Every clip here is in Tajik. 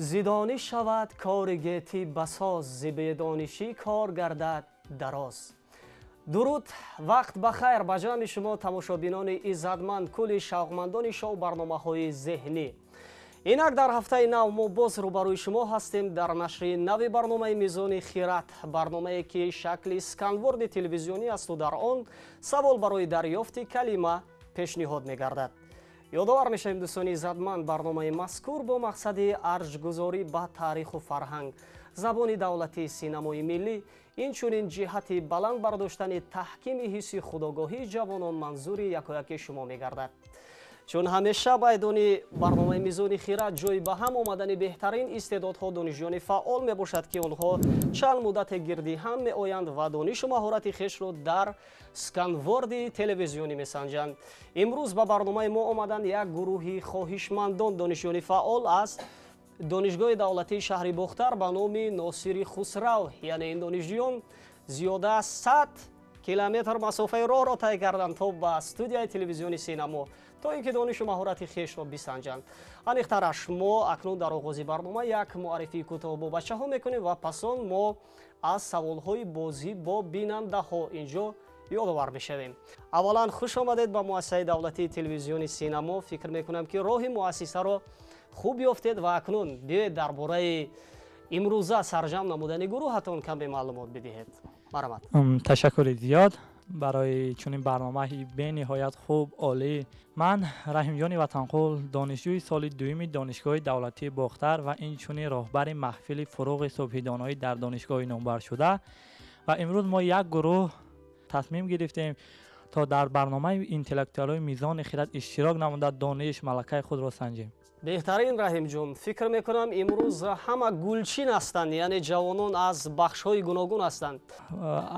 Зи дониш шавад кори гетӣ басоз, зи бедонишӣ кор гардад дароз. Дуруд, вақт ба хайр ба ҷамъи шумо, тамошобинони иззатманд, кулли шавқмандони шоу барномаҳои зеҳнӣ. Инак дар ҳафтаи нав мо боз рӯбарӯи шумо ҳастем дар нашри нави барномаи Мизони хират, барномае ки шакли сканворди телевизионӣ асту дар он савол барои дарёфти калима пешниҳод мегардад. Ёдовар мешавем, дӯстони иззатманд, барномаи мазкур бо мақсади арҷгузорӣ ба таъриху фарҳанг, забони давлатии синамои миллӣ, инчунин ҷиҳати баланд бардоштани таҳкими ҳисси худогоҳии ҷавонон манзури якояки шумо мегардад. Чун ҳамеша байдони барномаи Мизони хират ҷои ба ҳам омадани беҳтарин истеъдодҳо, донишҷӯёни фаъол мебошад, ки онҳо чанд муддате гирди ҳам меоянд ва донишу маҳорати хешро дар сканворди телевизионӣ месанҷанд. Имрӯз ба барномаи мо омаданд як гурӯҳи хоҳишмандон, донишҷӯёни фаъол аз Донишгоҳи давлатии шаҳри Бохтар ба номи Носири Хусрав. Яъне ин донишҷӯён зиёда аз 100 километр масофаи роҳро тай карданд то ба студияи телевизиони синамо, то ин ки донишу маҳорати хешро бисанҷанд. Аниқтараш, мо акнун дар оғози барнома як муаррифии кӯтоҳ бо бачаҳо мекунем ва пас он мо аз саволҳои бозӣ бо бинандаҳо инҷо ёдовар мешавем. Аввалан, хуш омадед ба муассисаи давлатии телевизиони синамо. Фикр мекунам, ки роҳи муассисаро хуб ёфтед ва акнун биёед, дар бораи имрӯза сарҷамъ намудани гурӯҳатон каме маълумот бидиҳед. Марҳамат. Ташаккури зиёд барои чунин барномаи бениҳоят хуб, олӣ. Ман Раҳимҷони Ватанқул, донишҷӯи соли дуюми Донишгоҳи давлатии Бохтар ва инчунин роҳбари маҳфили Фуруғи субҳидоноӣ дар донишгоҳи номбаршуда. Ва имрӯз мо як гурӯҳ тасмим гирифтем, то дар барномаи интеллектуалии Мизони хират иштирок намуда, дониш, малакаи худро санҷем. Беҳтарин, Раҳимҷон. Фикр мекунам, имрӯз ҳама гулчин ҳастанд, яъне ҷавонон аз бахшҳои гуногун ҳастанд.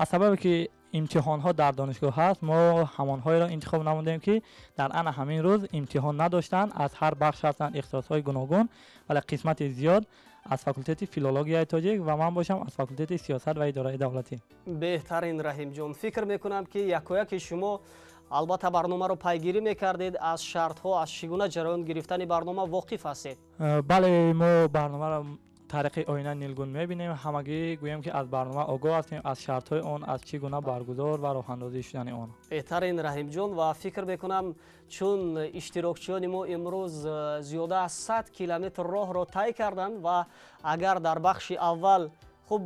Аз сабабе ки имтиҳонҳо дар донишгоҳ ҳаст, мо ҳамонҳоеро интихоб намудем, ки дар ана ҳамин рӯз имтиҳон надоштанд. Аз ҳар бахш ҳастанд, ихтисосҳои гуногун, вале қисмати зиёд аз факултети филологияи тоҷик ва ман бошам аз факултети сиёсат ва идораи давлатӣ. Беҳтарин, Раҳимҷон. Фикр мекунам, ки якояки шумо албатта барномаро пайгирӣ мекардед, аз шартҳо, аз чӣ гуна ҷараён гирифтани барнома воқиф ҳастед. Бале, мо барномаро тариқи оина нилгун мебинем. Ҳамагӣ гӯем, ки аз барнома огоҳ ҳастем, аз шартҳои он, аз чӣ гуна баргузор ва роҳандозӣ шудани он. Беҳтарин, Раҳимҷон. Ва фикр мекунам, чун иштирокчиёни мо имрӯз зиёда аз 100 километр роҳро тай карданд ва агар дар бахши аввал хуб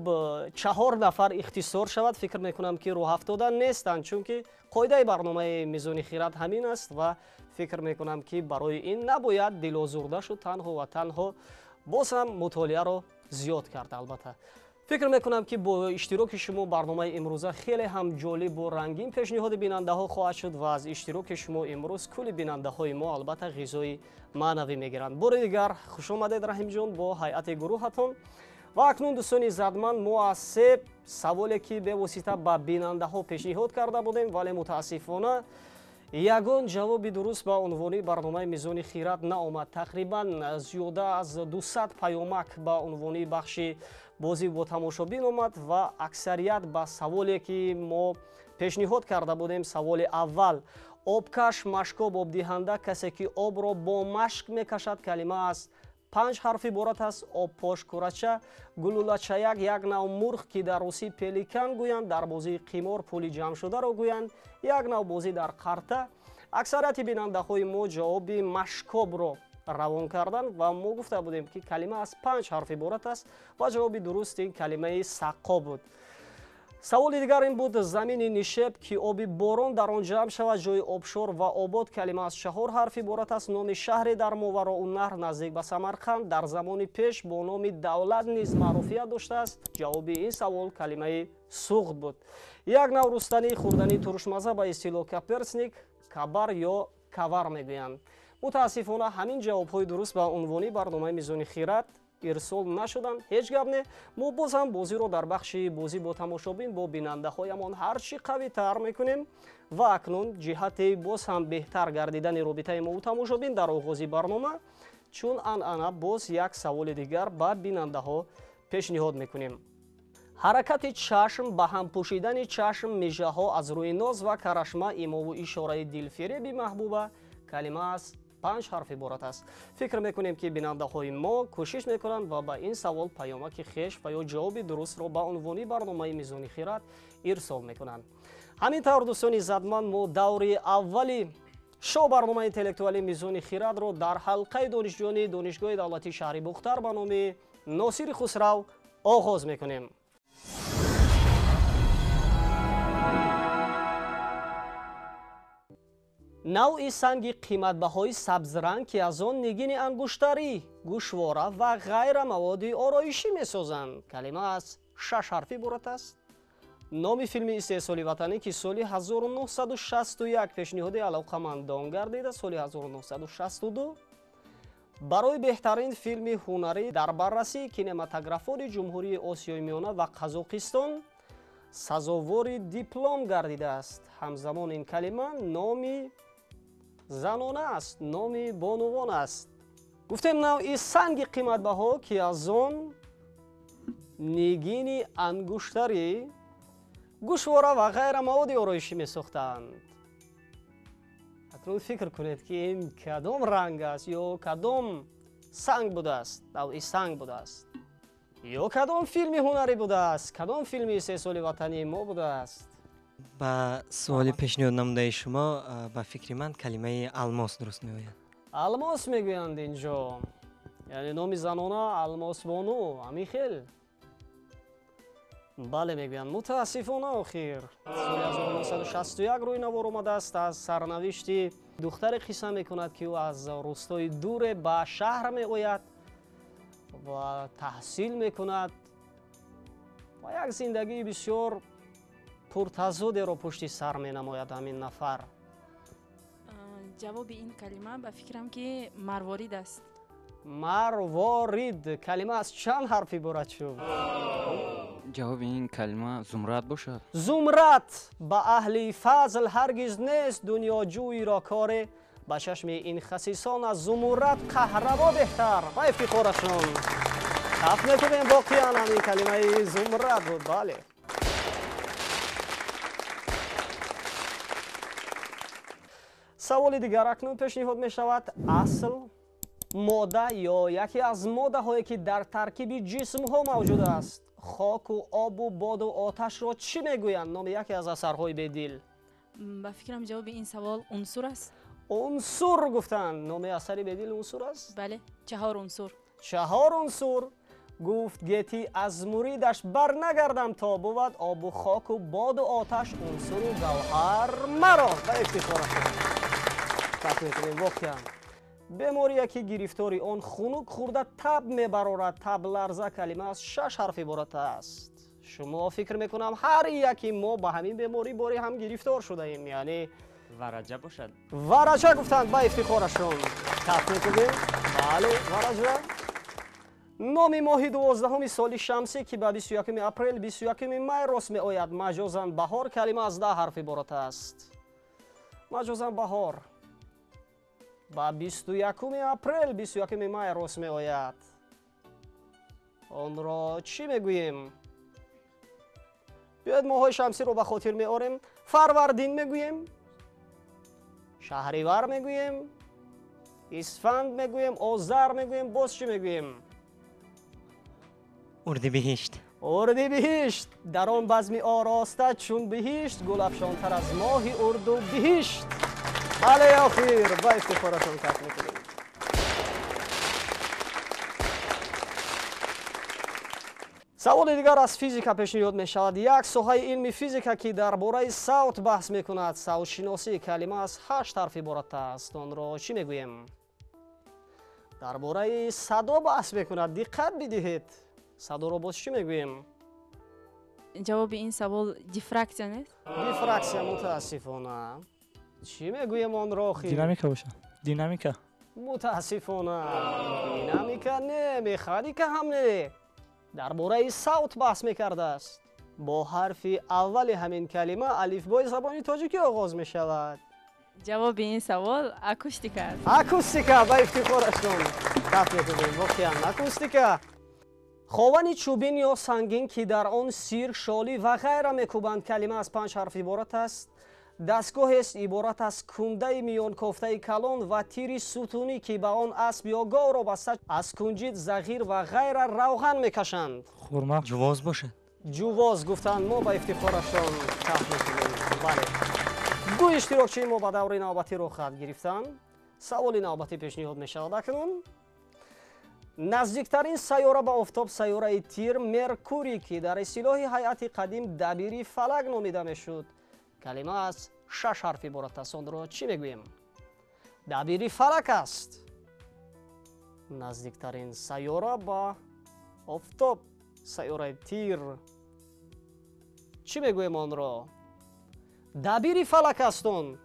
чаҳор нафар ихтисор шавад, фикр мекунам, ки рӯҳафтода нестанд, чунки қоидаи барномаи Мизони хират ҳамин аст ва фикр мекунам, ки барои ин набояд дилозурда шуд, танҳо ва танҳо боз ҳам мутолиаро зиёд кард. Албатта, фикр мекунам, ки бо иштироки шумо барномаи имрӯза хеле ҳам ҷолибу рангин пешниҳоди бинандаҳо хоҳад шуд ва аз иштироки шумо имрӯз кулли бинандаҳои мо албатта ғизои маънавӣ мегиранд. Бори дигар хуш омадед, Раҳимҷон, бо ҳайати гурӯҳатон. Ва акнун, дӯстони иззатманд, мо аз се саволе, ки бевосита ба бинандаҳо пешниҳод карда будем, вале мутаассифона ягон ҷавоби дуруст ба унвони барномаи Мизони хират наомад. Тақрибан зиёда аз 200 паёмак ба унвони бахши бозӣ бо тамошобин омад ва аксарият ба саволе, ки мо пешниҳод карда будем, саволи аввал: обкаш, машкоб, обдиҳанда, касе ки обро бо машк мекашад, калима аз панҷ ҳарф иборат аст, обпош, курача, гулулачаяк, як нав мурғ, ки дар русӣ пеликан гӯянд, дар бозии қимор пули ҷамъшударо гӯянд, як нав бозӣ дар қарта, аксарияти бинандаҳои мо ҷавоби машкобро равон карданд. Ва мо гуфта будем, ки калима аз панҷ ҳарф иборат аст ва ҷавоби дуруст ин калимаи саққо буд. Саволи дигар ин буд: замини нишеб, ки оби борон дар он ҷамъ шавад, ҷои обшор ва обод, калима аз чаҳор ҳарф иборат аст, номи шаҳре дар Мовароуннаҳр, наздик ба Самарқанд, дар замони пеш бо номи Давлат низ маъруфият доштааст, ҷавоби ин савол калимаи Суғд буд. Як нав рустании хӯрдании турушмаза, ба истилоҳ каперсник, кабар ё кавар мегӯянд. Мутаассифона, ҳамин ҷавобҳои дуруст ба унвони барномаи Мизони хират ирсол нашуданд. Ҳеҷ гап не, мо боз ҳам бозиро дар бахши бозӣ бо тамошобин, бо бинандаҳоямон ҳарчи қавитар мекунем. Ва акнун ҷиҳати боз ҳам беҳтар гардидани робитаи мову тамошобин дар оғози барнома, чун анъана, боз як саволи дигар ба бинандаҳо пешниҳод мекунем. Ҳаракати чашм, ба ҳам пӯшидани чашм, мижаҳо аз рӯи ноз ва карашма, имову ишораи дилфиреби маҳбуба, калима аз 5 ҳарф иборат аст. Фикр мекунем, ки бинандаҳои мо кӯшиш мекунанд ва ба ин савол паёмаки хеш ва ё ҷавоби дурустро ба унвони барномаи Мизони хирад ирсол мекунанд. Ҳамин тавр, дӯстони иззатманд, мо даври аввали шоу барномаи интеллектуалии Мизони хирадро дар ҳалқаи донишҷӯёни Донишгоҳи давлатии шаҳри Бухтар ба номи Носири Хусрав оғоз мекунем. Навъи санги қиматбаҳои сабзранг, ки аз он нигини ангуштарӣ, гӯшвора ва ғайра маводи ороишӣ месозанд. Калима аз 6 ҳарф иборат аст. Номи филми истеҳсоли ватанӣ, ки соли 1961 пешниҳоди алоқамандон гардида, соли 1962 барои беҳтарин филми ҳунарӣ дар баррасии кинематографони Ҷумҳурии Осиёи Миёна ва Қазоқистон сазовори диплом гардидааст. Ҳамзамон ин калима номи занона аст, номи бонувон аст. Гуфтем навъи санги қиматбаҳо, ки аз он нигини ангуштарӣ, гӯшвора ва ғайра маводи ороишӣ месохтанд. Акнун фикр кунед, ки ин кадом ранг аст ё кадом санг будааст, навъи санг будааст, ё кадом филми ҳунарӣ будааст, кадом филми истеҳсоли ватании мо будааст. Ба суоли пешниҳод намудаи шумо, ба фикри ман, калимаи алмос дуруст меояд. Алмос мегӯянд инҷо, яъне номи занона Алмосбону, ҳамин хел. Бале, мегӯянд. Мутаассифона, охир соли 1961 рӯи навор омадааст. Аз сарнавишти духтаре қисса мекунад, ки ӯ аз рӯстои дуре ба шаҳр меояд ва таҳсил мекунад ва як зиндагии бисёр пуртазодеро пушти сар менамояд ҳамин нафар. Ҷавоби ин калима, ба фикрам, ки марворид аст. Марворид. Калима аз чанд ҳарф иборат шуд? Ҷавоби ин калима зумрад бошад. Зумрад. Ба аҳли фазл ҳаргиз нест дунёҷӯиро коре, ба чашми ин хасисон аз зумуррад қаҳраво беҳтар. Ва ифтихорашон каф мекунем. Воқеан ҳамин калимаи зумрад буд, бале. Саволи дигар акнун пешниҳод мешавад. Асл модда ё яке аз моддаҳое, ки дар таркиби ҷисмҳо мавҷуд аст, хоку обу боду оташро чӣ мегӯянд? Номи яке аз асарҳои Бедил. Ба фикрам, ҷавоби ин савол унсур аст. Унсур гуфтанд. Номи асари Бедил унсур аст? Бале, чаҳор унсур. Чаҳор унсур. Гуфт гетӣ аз муридаш бар нагардам, то бувад обу хоку боду оташ унсуру гавҳар маро. Ба ифтихорашон каф мекунем. Воқеан, беморие, ки гирифтори он хунук хӯрда таб мебарорад, табларза. Калима аз 6 ҳарф иборат аст. Шумо, фикр мекунам, ҳар яки мо ба ҳамин беморӣ боре ҳам гирифтор шудаем, яъне вараҷа бошад. Вараҷа гуфтанд. Ба ифтихорашон каф мекунем. Бале, вараҷа. Номи моҳи 12-уми соли шамсӣ, ки ба 21 апрел, 21 май рост меояд, маҷозан баҳор. Калима аз 10 ҳарф иборат аст. Маҷозан баҳор ба 21 апрел, 21 май рост меояд. Онро чӣ мегӯем? Биёед, моҳҳои шамсиро ба хотир меорем. Фарвардин мегӯем, шаҳривар мегӯем, исфанд мегӯем, озар мегӯем, боз чӣ мегӯем? Урдибиҳишт. Урдибиҳишт. Дар он базми ороста чун биҳишт, гулафшонтар аз моҳи урду биҳишт. Бале, охир, ба ифтихорашон каф мекунем. Саволи дигар аз физика пешниҳод мешавад. Як соҳаи илми физика, ки дар бораи савт баҳс мекунад, савтшиносӣ. Калима аз 8 ҳарф иборат аст. Онро чӣ мегӯем? Дар бораи садо баҳс мекунад. Диққат бидиҳед, садоро боз чӣ мегӯем? Ҷавоби ин савол дифраксия нест? Дифраксия, мутаассифона. Чӣ мегӯем онро охир? Динамика бошад. Динамика. Мутаассифона, динамика не, механика ҳам не. Дар бораи савт баҳс мекардааст. Бо ҳарфи аввали ҳамин калима алифбои забони тоҷикӣ оғоз мешавад. Ҷавоби ин савол акустика аст. Акустика. Ба ифтихорашон каф мекунем. Воқеан, акустика. Ховани чӯбин ё сангин, ки дар он сир, шолӣ ва ғайра мекӯбанд. Калима аз 5 ҳарф иборат аст. Дастгоҳест иборат аз кундаи миёнкофтаи калон ва тири сутунӣ, ки ба он асб ё говро баста аз кунҷид, зағир ва ғайра равған мекашанд. Хурма. Ҷувоз бошад. Ҷувоз гуфтанд, мо ба ифтихорашон каф мекунем. Бале, ду иштирокчии мо ба даври навбатӣ роҳхат гирифтанд. Саволи навбатӣ пешниҳод мешавад акнун. Наздиктарин сайёра ба офтоб сайёраи Тир Меркурий, ки дар истилоҳи ҳайати қадим дабири фалак номида мешуд. Калима аз шаш ҳарф иборат аст. Онро чӣ мегӯем? Дабири фалак аст. Наздиктарин сайёра ба офтоб сайёраи Тир. Чӣ мегӯем онро? Дабири фалак аст он.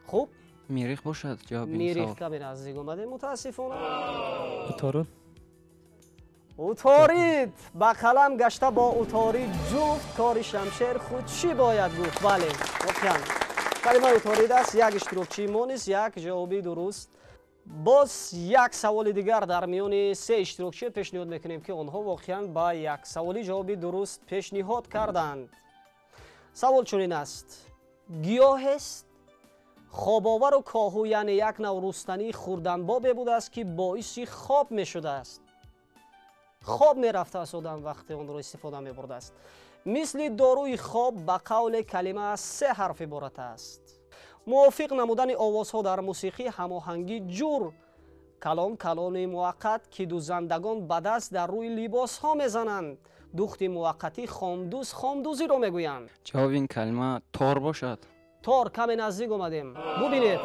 Хуб? Мирих бошад ҷавоби ин Мирих савол. Каме наздик омадем, мутаассифона. Уторуд. Уторид. Ба қалам гашта бо уторид ҷуфт, кори шамшер худ чӣ бояд гуфт? Бале, воқеан калимаи уторид аст. Як иштирокчии мо низ як ҷавоби дуруст. Боз як саволи дигар дар миёни се иштирокчие пешниҳод мекунем, ки онҳо воқеан ба як саволи ҷавоби дуруст пешниҳод карданд. Савол чунин аст. Гиёҳест хобовару коҳу, яъне як нав рустании хурданбобе будааст, ки боиси хоб мешудааст. Хоб мерафтааст одам вақте онро истифода мебурдааст. Мисли доруи хоб, ба қавле калима аз се ҳарф иборат аст. Мувофиқ намудани овозҳо дар мусиқӣ, ҳамоҳангӣ ҷур. Калон калони муваққат, ки дузандагон ба даст дар рӯи либосҳо мезананд. Духти муваққатӣ, хомдуз, хомдузиро мегӯянд. Ҷавоби ин калима тор бошад. Тор, каме наздик омадем. Бубинед,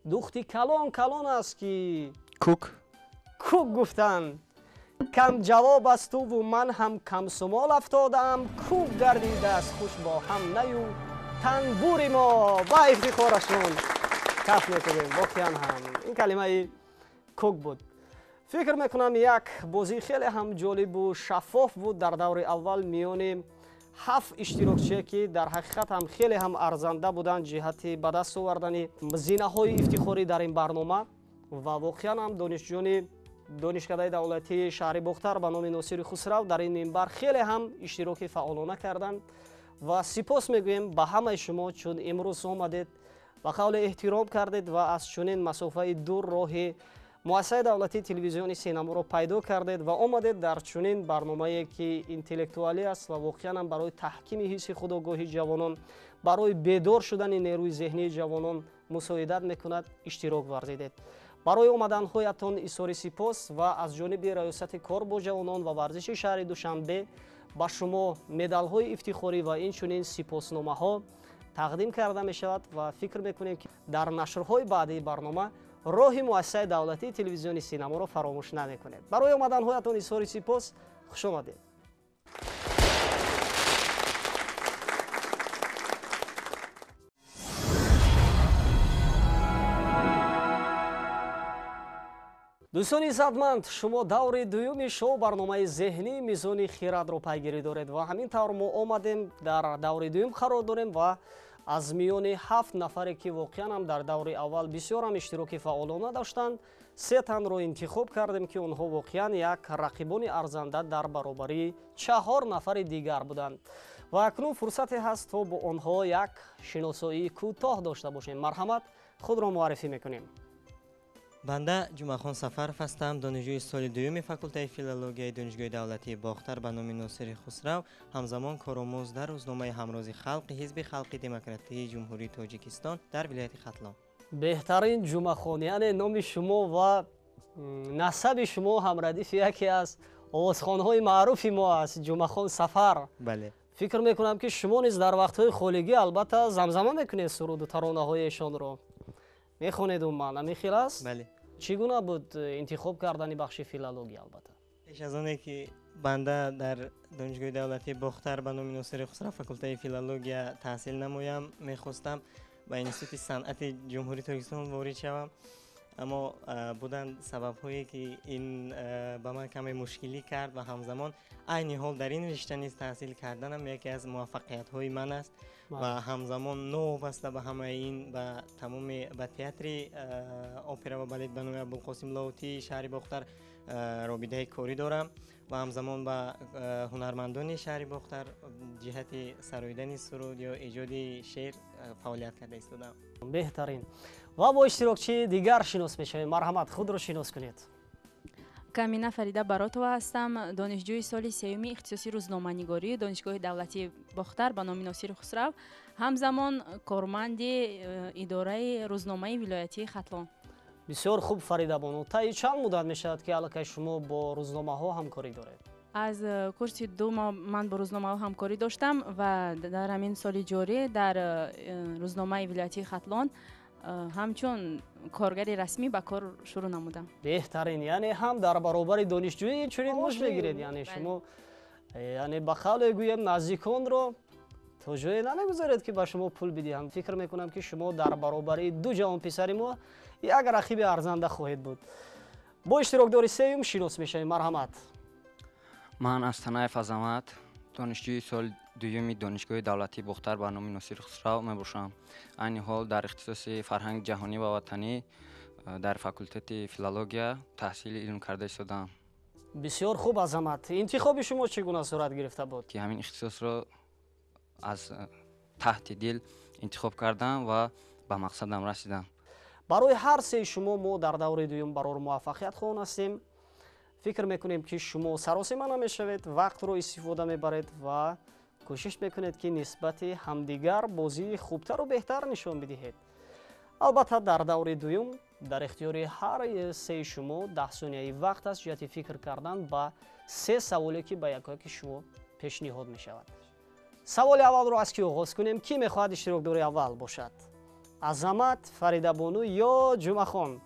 духти калон калон аст, ки Кук. Кук гуфтанд. Кам ҷавоб аст туву ман ҳам камсумол афтодаам. Кук гардидааст хуш бо ҳам наю танбури мо. Ба ифтихорашон каф мекунем. Воқеан ҳам ин калимаи кук буд. Фикр мекунам, як бозии хеле ҳам ҷолибу шаффоф буд дар даври аввал миёни ҳафт иштирокчие, ки дар ҳақиқат ҳам хеле ҳам арзанда буданд ҷиҳати ба даст овардани зинаҳои ифтихорӣ дар ин барнома. Ва воқеан ҳам донишҷӯёни Донишкадаи давлатии шаҳри Бохтар ба номи Носири Хусрав дар ин минбар хеле ҳам иштироки фаъолона карданд. Ва сипос мегӯем ба ҳамаи шумо, чун имрӯз омадед, ба қавле эҳтиром кардед ва аз чунин масофаи дур роҳи муассисаи давлатии телевизиони синаморо пайдо кардед ва омадед дар чунин барномае, ки интеллектуалӣ аст ва воқеан ҳам барои таҳкими ҳисси худогоҳии ҷавонон, барои бедор шудани нерӯи зеҳнии ҷавонон мусоидат мекунад, иштирок варзидед. Барои омаданҳоятон изҳори сипос ва аз ҷониби раёсати кор бо ҷавонон ва варзиши шаҳри Душанбе ба шумо медалҳои ифтихорӣ ва инчунин сипосномаҳо тақдим карда мешавад. Ва фикр мекунем, ки дар нашрҳои баъдии барнома роҳи муассисаи давлатии телевизиони синаморо фаромӯш намекунед. Барои омаданҳоятон изҳори сипос, хуш омадед. Дӯстони иззатманд, шумо даври дуюми шоу барномаи зеҳнии мизони хирадро пайгирӣ доред ва ҳамин тавр мо омадем, дар даври дуюм қарор дорем ва аз миёни ҳафт нафаре, ки воқеан ҳам дар даври аввал бисёр ҳам иштироки фаъолона доштанд, се танро интихоб кардем, ки онҳо воқеан як рақибони арзанда дар баробарии чаҳор нафари дигар буданд. Ва акнун фурсате ҳаст, то бо онҳо як шиносоии кӯтоҳ дошта бошем. Марҳамат, худро муаррифӣ мекунем. Банда Ҷумъахон Сафаров ҳастам, донишҷӯи соли дуюми факултаи филологияи Донишгоҳи давлатии Бохтар ба номи Носири Хусрав, ҳамзамон коромӯз дар рӯзномаи Ҳамрози халқ Ҳизби халқи демократии Ҷумҳурии Тоҷикистон дар вилояти Хатлон. Беҳтарин, Ҷумъахон, яъне номи шумо ва насаби шумо ҳамрадифи яке аз овозхонҳои маъруфи мо аст, Ҷумъахон Сафар. Бале. Фикр мекунам, ки шумо низ дар вақтҳои холигӣ албатта замзама мекунед суруду таронаҳои эшонро. Мехонед умуман, ҳамин хел аст? Бале. Чӣ гуна буд интихоб кардани бахши филология албатта? Пеш аз оне ки банда дар Донишгоҳи давлатии Бохтар ба номи Носири Хусрав факултаи филология таҳсил намоям, мехостам ба Институти санъати Ҷумҳурии Тоҷикистон ворид шавам, аммо буданд сабабҳое, ки ин ба ман каме мушкилӣ кард ва ҳамзамон айни ҳол дар ин ришта низ таҳсил карданам яке аз муваффақиятҳои ман аст. Ва ҳамзамон новобаста ба ҳамаи ин ба тамоми ба театри опера ва балет ба номи Абулқосим Лоҳутии шаҳри Бохтар робитаи корӣ дорам ва ҳамзамон ба ҳунармандони шаҳри Бохтар ҷиҳати сароидани суруд ё эҷоди шеър Фаъолият карда истодам. Беҳтарин. Ва бо иштирокчии дигар шинос мешавем. Марҳамат, худро шинос кунед. Камина Фарида Баротова ҳастам, донишҷӯи соли сеюми ихтисоси рӯзноманигории Донишгоҳи давлатии Бохтар ба номи Носири Хусрав, ҳамзамон корманди идораи рӯзномаи вилоятии Хатлон. Бисёр хуб, Фаридабону. Таи чанд муддат мешавад, ки аллакай шумо бо рӯзномаҳо ҳамкорӣ доред? Аз курси ду ман бо рӯзномаҳо ҳамкорӣ доштам ва дар ҳамин соли ҷорӣ дар рӯзномаи вилоятии Хатлон ҳамчун коргари расмӣ ба кор шурӯъ намудам. Беҳтарин, яъне ҳам дар баробари донишҷӯӣ чунин муш мегиред, яъне шумо, яъне ба қавле гӯем, наздиконро то ҷое намегузоред, ки ба шумо пул бидиҳанд. Фикр мекунам, ки шумо дар баробари ду ҷавонписари мо як рақиби арзанда хоҳед буд. Бо иштирокдори сеюм шинос мешавем. Марҳамат. Ман Астанаев Азамат, донишҷӯи соли дуюми Донишгоҳи давлатии Бохтар ба номи Носири Хусрав мебошам. Айни ҳол дар ихтисоси фарҳанги ҷаҳонӣ ва ватанӣ дар факултети филология таҳсили илм карда истодаам. Бисёр хуб, Азамат. Интихоби шумо чӣ гуна сурат гирифта буд? Ки ҳамин ихтисосро аз таҳти дил интихоб кардам ва ба мақсадам расидам. Барои ҳар сеи шумо мо дар давраи дуюм барор муваффақият хоҳон ҳастем. Фикр мекунем, ки шумо саросима намешавед, вақтро истифода мебаред ва кӯшиш мекунед, ки нисбати ҳамдигар бозии хубтару беҳтар нишон бидиҳед. Албатта, дар давраи дуюм дар ихтиёри ҳар сеи шумо 10 сонияи вақт аст ҷиҳати фикр кардан ба се саволе, ки ба якояки шумо пешниҳод мешавад. Саволи аввалро аз кӣ оғоз кунем? Кӣ мехоҳад иштирокдори аввал бошад? Азамат, Фаридабону ё Ҷумъахон?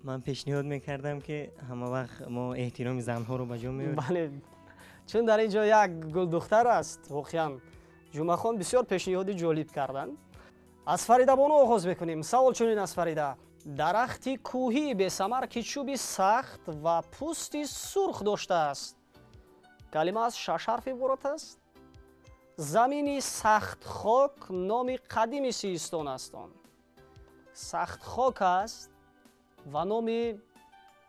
Ман пешниҳод мекардам, ки ҳама вақт мо эҳтироми занҳоро ба ҷо меорем. Бале, чун дар ин ҷо як гулдухтар аст, воқеан Ҷумъахон бисёр пешниҳоди ҷолиб карданд. Аз Фаридабону оғоз мекунем. Савол чунин аст, Фарида: дарахти кӯҳии бесамар, ки чӯби сахт ва пӯсти сурх доштааст. Калима аз шаш ҳарф иборат аст. Замини сахтхок номи қадими Сиистон аст. Он сахтхок аст ва номи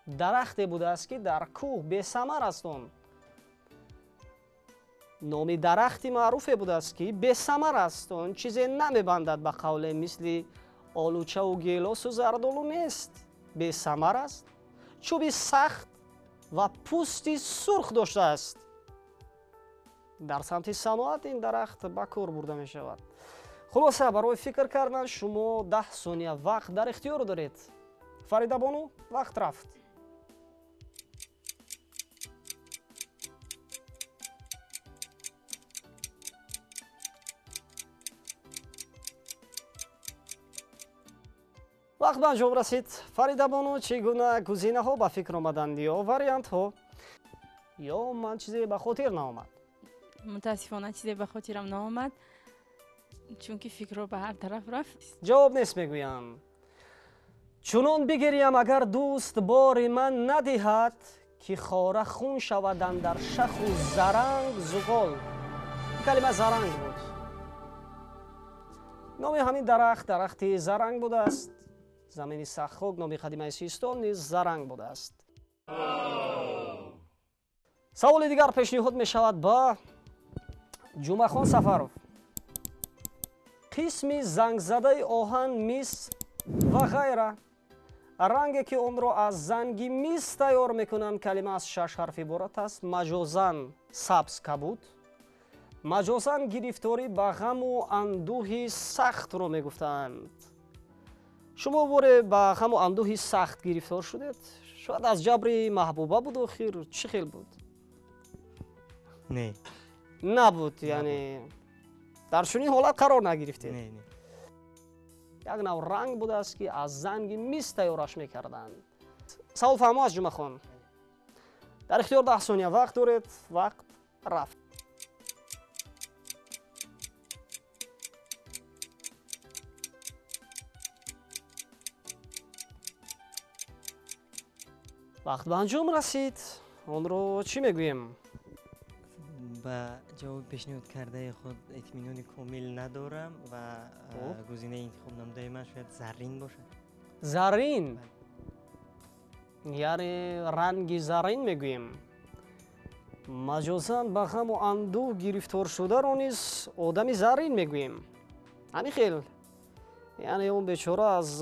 дарахте будааст, ки дар кӯҳ бесамар аст. Он номи дарахти маъруфе будааст, ки бесамар аст. Он чизе намебандад, ба қавле мисли олучаву гелосу зардолу нест, бесамар аст, чӯби сахт ва пӯсти сурх доштааст. Дар самти саноат ин дарахт ба кор бурда мешавад. Хулоса, барои фикр кардан шумо 10 сония вақт дар ихтиёр доред. Фаридабону, вақт рафт. Вақт ба анҷом расид. Фаридабону, чӣ гуна гузинаҳо ба фикр омаданд ё вариантҳо, ё ман чизе ба хотир наомад? Мутаассифона, чизе ба хотирам наомад, чунки фикрро ба ҳар тараф рафт. Ҷавоб нест, мегӯям. Чунон бигирям, агар дӯст бори ман надиҳад, ки хора хун шавад андар шаху заранг зуғол. Калима заранг буд. Номи ҳамин дарахт дарахти заранг будааст. Замини сахтхок номи қадимаи Систон низ заранг будааст. Саволи дигар пешниҳод мешавад ба Ҷумъахон Сафаров. Қисми зангзадаи оҳан, мис ва ғайра, ранге ки онро аз занги мис тайёр мекунанд. Калима аз шаш ҳарф иборат аст. Маҷозан сабз кабуд, маҷозан гирифторӣ ба ғаму андӯҳи сахтро мегуфтаанд. Шумо боре ба ғаму андӯҳи сахт гирифтор шудед? Шояд аз ҷабри маҳбуба буд, охир чӣ хел буд? Не. Набуд, яъне дар чунин ҳолат қарор нагирифтед? Не, не. Як нав ранг будааст, ки аз занги мис тайёраш мекарданд. Савол фаҳмо аст, Ҷумъахон? Дар ихтиёр 10 сония вақт доред. Вақт рафт. Вақт ба анҷом расид. Онро чӣ мегӯем? Ба ҷавоби пешниҳод кардаи худ итминони комил надорам ва гузинаи интихоб намудаи ман шояд заррин бошад. Заррин, яъне ранги заррин мегӯем. Маҷозан ба ғаму андӯҳ гирифтор шударо низ одами заррин мегӯем. Ҳамин хел. Яъне он бечора аз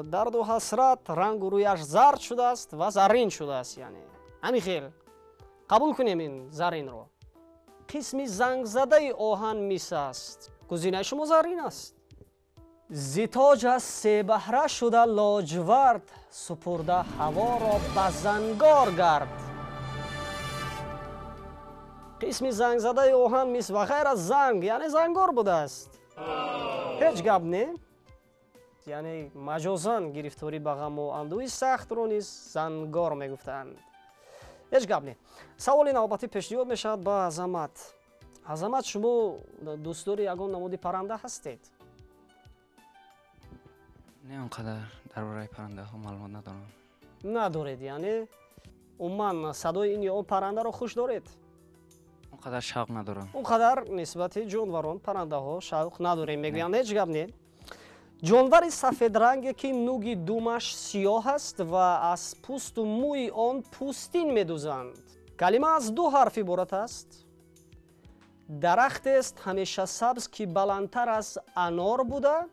дарду ҳасрат рангу рӯяш зард шудааст ва заррин шудааст. Яъне ҳамин хел қабул кунем ин зарринро. Қисми зангзадаи оҳан мис аст. Гузинаи шумо заррин аст. Зитоҷ аз себаҳра шуда лоҷвард, супурда ҳаворо ба зангор гард. Қисми зангзадаи оҳан мис ва ғайра занг, яъне зангор будааст. Ҳеҷ гап не. Яъне маҷозан гирифторӣ ба ғаму андӯҳи сахтро низ зангор мегуфтанд. Ҳеҷ гап не. Саволи навбатӣ пешниҳод мешавад ба Азамат. Азамат, шумо дӯстдори ягон намуди парранда ҳастед? Не, он қадар дар бораи паррандаҳо маълумот надорам. Надоред, яъне умуман садои ин ё он паррандаро хуш доред? Он қадар шавқ надорам. Он қадар нисбати ҷонварон, паррандаҳо шавқ надорем, мегӯянд. Ҳеҷ гап не. Ҷонвари сафедранге ки нуги думаш сиёҳ аст ва аз пӯсту мӯи он пӯстин медузанд. Калима аз ду ҳарф иборат аст. Дарахтест ҳамеша сабз ки баландтар аз анор буда,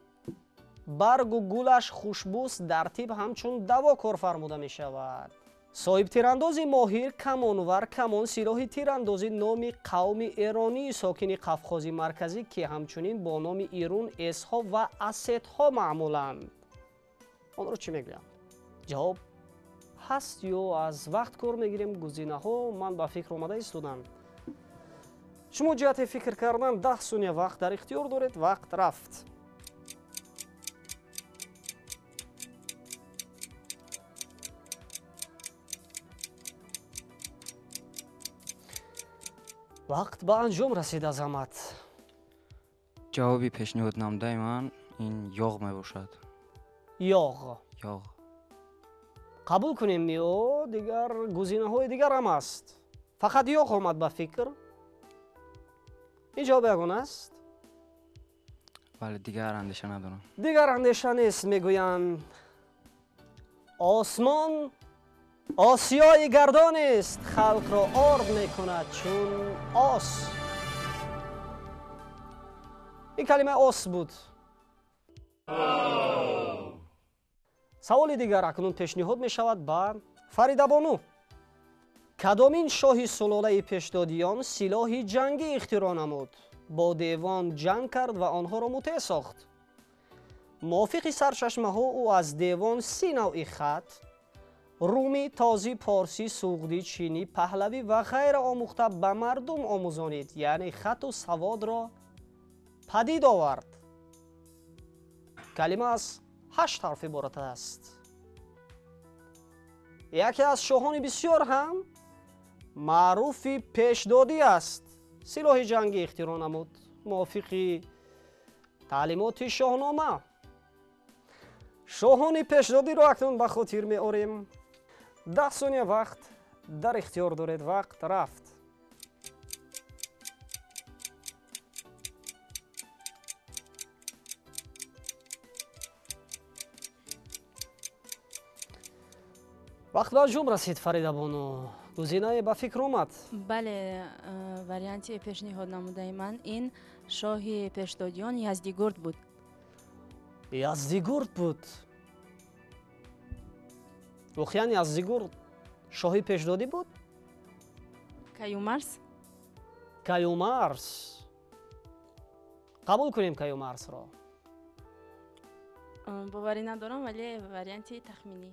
баргу гулаш хушбӯст, дар тиб ҳамчун даво кор фармуда мешавад. Соҳибтирандози моҳир камонвар, камон, силоҳи тирандозӣ номи қавми эронии сокини Қавқози Марказӣ ки ҳамчунин бо номи Ирун, эсҳо ва асетҳо маъмуланд. Онро чӣ мегӯянд? Ҷавоб ҳаст ё аз вақт кор мегирем? Гузинаҳо ман ба фикр омада истодам. Шумо ҷиҳати фикр кардан 10 сония вақт дар ихтиёр доред. Вақт рафт. Вақт ба анҷом расид, Азамат. Ҷавоби пешниҳод намудаи ман ин ёғ мебошад. Ёғ. Ёғ. Қабул кунем ё дигар гузинаҳои дигар ҳам аст? Фақат ёғ омад ба фикр. Ин ҷавоб ягон аст? Бале, дигар андеша надорам. Дигар андеша нест, мегӯянд. Осмон осиёи гардонест, халқро орд мекунад чун ос. Ин калима ос буд. Саволи дигар акнун пешниҳод мешавад ба Фаридабону. Кадомин шоҳи сулолаи пешдодиён силоҳи ҷангӣ ихтироъ намуд, бо девон ҷанг кард ва онҳоро мутеъ сохт? Мувофиқи сарчашмаҳо ӯ аз девон 30 навъи хат, румӣ, тозӣ, порсӣ, суғдӣ, чинӣ, паҳлавӣ ва ғайра омӯхта ба мардум омӯзонид, яъне хату саводро падид овард. Калима аз 8 ҳарф иборат аст. Яке аз шоҳони бисёр ҳам маъруфи пешдодӣ аст. Силоҳи ҷангӣ ихтироъ намуд мувофиқи таълимоти шоҳнома. Шоҳони пешдодиро акнун ба хотир меорем. 10 сония вақт дар ихтиёр доред. Вақт рафт. Вақт ба анҷом расид, Фаридабону. Гузинае ба фикр омад? Бале, варианти пешниҳод намудаи ман ин шоҳи пешдодиён Яздигурд буд. Яздигурд буд. Воқеан Яздигурд шоҳи пешдодӣ буд? Каюмарс? Каюмарс. Қабул кунем Каюмарсро. Боварӣ надорам, вале варианти тахминӣ.